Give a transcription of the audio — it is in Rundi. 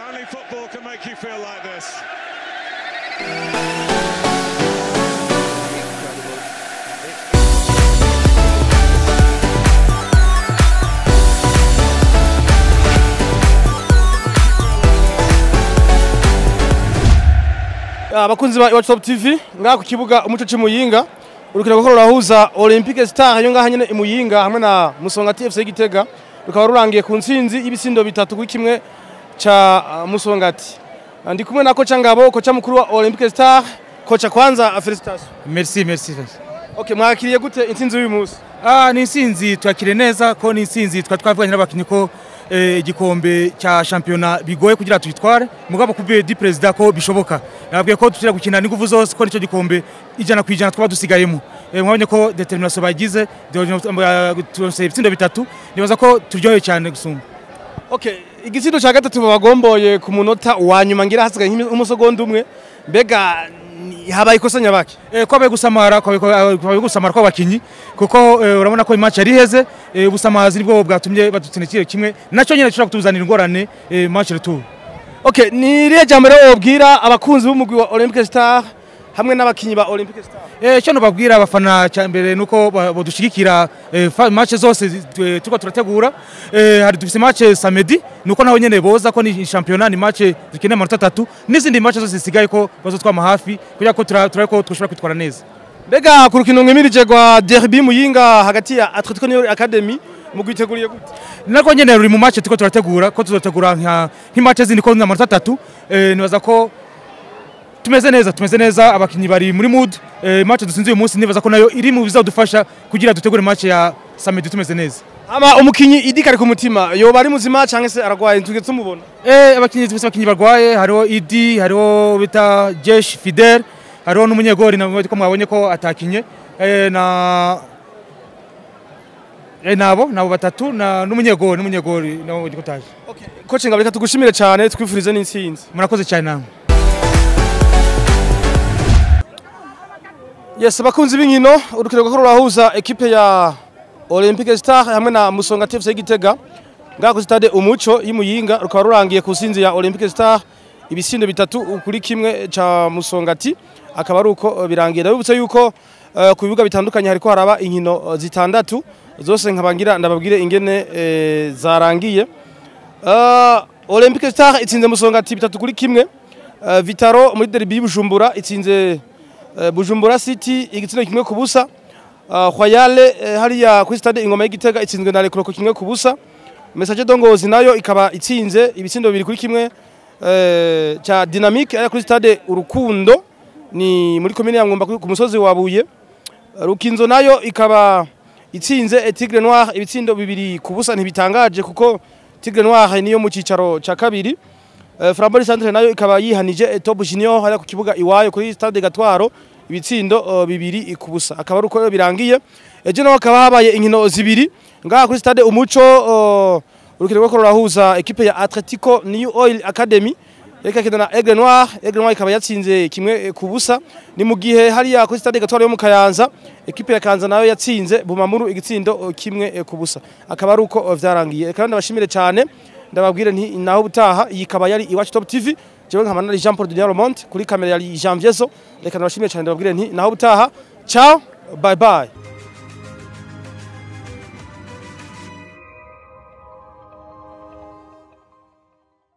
Only football can make you feel like this. Abakunzi ba Iwacu Top TV, ngaha ku kibuga Umuco c'Imuyinga, urukino rwo rurahuza Olympique Star yo ngaha nyene Imuyinga hamwe na Musongati FC Gitega, rukaba rurangiye ku ntsinzi y'ibisindo 3-1 ca Musongati. Ndi kumwe na kocha Ngabo, kocha mukuru wa Olympique Star. Kocha, kwanza félicitations. Merci, merci. Okay, mwakiriye gute intsinzi y'uyu munsi? Ah, ni intsinzi twakiriye neza, ko ni intsinzi twa twavuganye n'abakinyi ko igikombe cya shampiyona bigoye kugira tuyitware, mugabo kubye di président ko bishoboka. Nabwiye ko tutira gukina n'inguvu zose, ko nico gikombe 100% twaba dusigayemo. Mwabonye ko détermination bagize, turonse ibitsindo bitatu, nibaza ko turyohewe cyane gusumba. Okay, igitsindo ca gatatu babagomboye ku munota wa nyuma, ngira hasigaye nk'umusegonda umwe, mbega habaye ikosa nyabaki? Kwabaye gusamara kw'abakinyi, kuko urabona ko match yari iheze. Ubusamazi nibwo bwatumye badutsinda ikiro kimwe, naco nyene gishobora kutuzanira ingorane match retour. Okay, ni irihe jambo rero wobwira abakunzi b'umugwi wa Olympic Star hamwe n'abakinyi ba Olympic Star? Icyo nobabwira abafana cya mbere nuko bodushigikira match zose turiko turategura. Hari dufise match samedi, nuko naho nyene boza, ko ni championnat, ni match dukeneye amanota atatu, n'izindi match zose zisigaye ko bazotwama hafi kugira ko turabe ko twashobora kwitwara neza. Mbega ku rukino mwimirije rwa derby Muyinga hagati ya Atletico New Academy, mugwiteguriye gute? Narwo nyene ruri mu match turiko turategura, ko tuzotegura nka nk'imatch zindi, ko ni amanota atatu. Nibaza ko tumeze neza, tumeze neza, abakinyi bari muri mood. Match dutsinze uyu munsi, nibaza ko nayo iri mu bizadufasha kugira dutegure match ya samedi tumeze neza. Ama umukinyi Idi kari ku mutima yoba ari muzima canke se aragwaye, tuge tumubona? Abakinyi, dufise abakinyi barwaye, hariho Idi, hariho bita Jesh Fidel, hariho n'umunyegori na ko mwabonye ko atakinye, na nabo batatu na n'umunyegori nabo ndiko. Okay, coach Ngabo, reka tugushimire cyane, twifurize n'intsinzi. Murakoze cyane namwe. Yes, abakunzi b'inkino, urukino rwo rurahuza ekipe ya Olympic Star hamwe na Musonga TFC Gitega ngaho ku stade Umuco y'Imuyinga, rukaba rurangiye ku ntsinzi ya Olympic Star ibisindo 3-1 ca Musongati. Akaba ari uko birangiye. Ndabibutsa yuko ku bibuga bitandukanye hariko haraba inkino zitandatu zose, nkabangira ndababwire ingene zarangiye. Olympic Star itsinze Musongati 3-1. Vitaro muri derby y'Bujumbura itsinze Bujumbura City igitsindo 1-0. Royal hariya kuri stade Ingoma y'Igitega itsinzwe na Lekroko 1-0. Messager de Ngozi nayo ikaba itsinze ibitsindo 2-1 cha Dynamique ari kuri stade Urukundo, ni muri commune ya Mwumba ku musozi wa Buye. Rukinzo nayo ikaba itsinze Tigre Noir ibitsindo 2-0, ntibitangaje kuko Tigre Noir niyo mu cicaro ca kabiri. Flambeau Centre nayo ikaba yihanije Top Junior hariya ku kibuga iwayo kuri stade Gatwaro ibitsindo 2-0. Akaba ari uko birangiye. Ejo naho hakaba habaye inkino zibiri ngaha kuri stade Umuco. Urukino rwo rurahuza ekipe ya Atletico New Oil Academy yariko ikina na Aigle Noir. Aigle Noir ikaba yatsinze 1-0. Ni mu gihe hariya kuri stade Gatwaro yo mu Kayanza, ekipe ya Kayanza nayo yatsinze Bumamuru igitsindo 1-0. Akaba ari uko vyarangiye. Kandi ndabashimire cyane, ndababwire nti naho ubutaha. Iyi ikaba yari Iwacu Top TV, jewe nkaba nari Jean Paul Dunia Monte, kuri kamera yari Jean Vieso. Reka ndabashimire cyane, ndababwire nti naho ubutaha, ciao, bye bye.